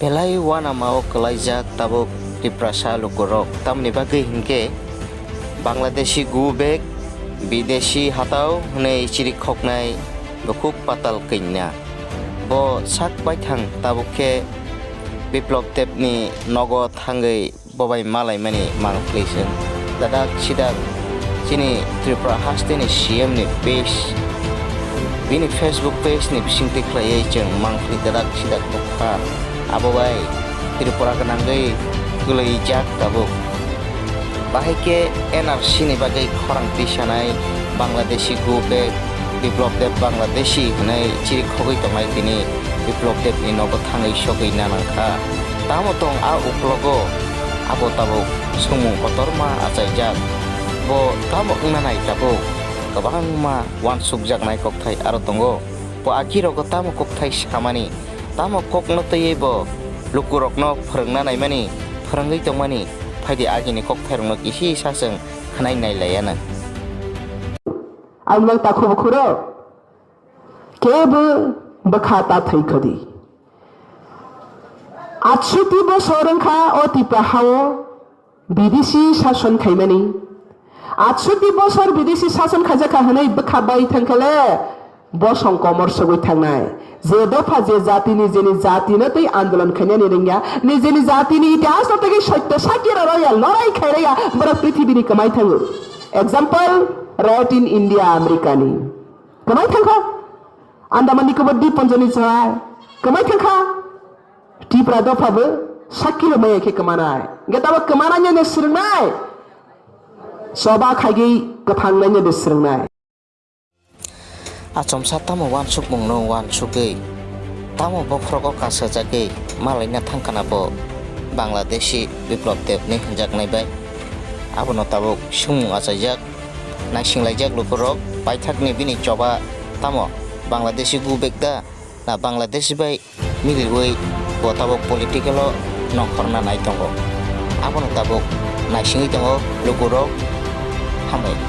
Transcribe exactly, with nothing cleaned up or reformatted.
Belai uanama o kwlaijak tabuk Tiprasa lukurok, tamni bagwi hinkhe Bangladeshi go back, Bideshi hatao hwnwi chirik khoknai bukhuk patal kanya. Bo sak baithang tabuk khe Biplop Debni nogo thangwi bo bai malaimani mangpli chwng. Dadak sidak chini Tripura hasteni C M ni page, bini Facebook page ni bisingtwi khlaiwi chwng mangpli dadak sidak nukha. Abo bai Tripura gwnangwi kwlwijak tabuk. Bahai khe N R C ni bagwi khorang tisanai Bangladeshi go back Biplop Deb Bangladeshi hwnwi chirik khogwi tongnai tini Biplop Deb ni nogo thangwi sogwi nanang kha. Tamo tong a uklogo abo tabuk swngmung kotorma achaijak. Bo tamo wngna nai tabuk kwbangma uansukjaknai kokthai aro tongo. Bo akirogo tamo kokthai samani, tamo kokno twiwi bo lukurokno phwrwngna naimani, phwrwngwi tongmani, phaidi agini kokthairokno kisi sa chwng khwnai nai laiya nang. Ang nang takhubo khuro, kebo bwkha ta thwi khodi. Atsuti bosor wngkha o Tipra hao Bidesi sason khaimani. Atsuti bosor Bidesi sason khaijakha hwnwi bwkha bai thangkhale bosong komor sogwi thangnai. Je dopha je jatini jeni jatino tei andolon khainani rwngya, nijeni jatini itihasno tei sotto sakira rwya, lorai khairaya, borok prithibini kwmai thango. Example, Red in India, Americani. Kwmai thangkha. Andaman Nicobar Dipponjoni chwrai. Kwmai thangkha. Tipra dopha bo sakki rwmaya khe kwmanai. Hwnkhe tamo kwmanai no swrwngnai. Choba khaigwi kwphangnai no swrwngnai. Achomsa tamo uansukmungno uansugwi, tamo bokhorogo kasajagwi malaina thangkhana bo Bangladeshi Biplop Debni hwnjaknai bai. Abono tabuk swngmung achaijak, naisinglaijak lukurok, paithakni bini choba tamo Bangladeshi go back da na Bangladeshi bai miliwi bo tabuk political o nongkhorna nai tongo. Abono tabuk naisingwi tongo lukurok. Hambai.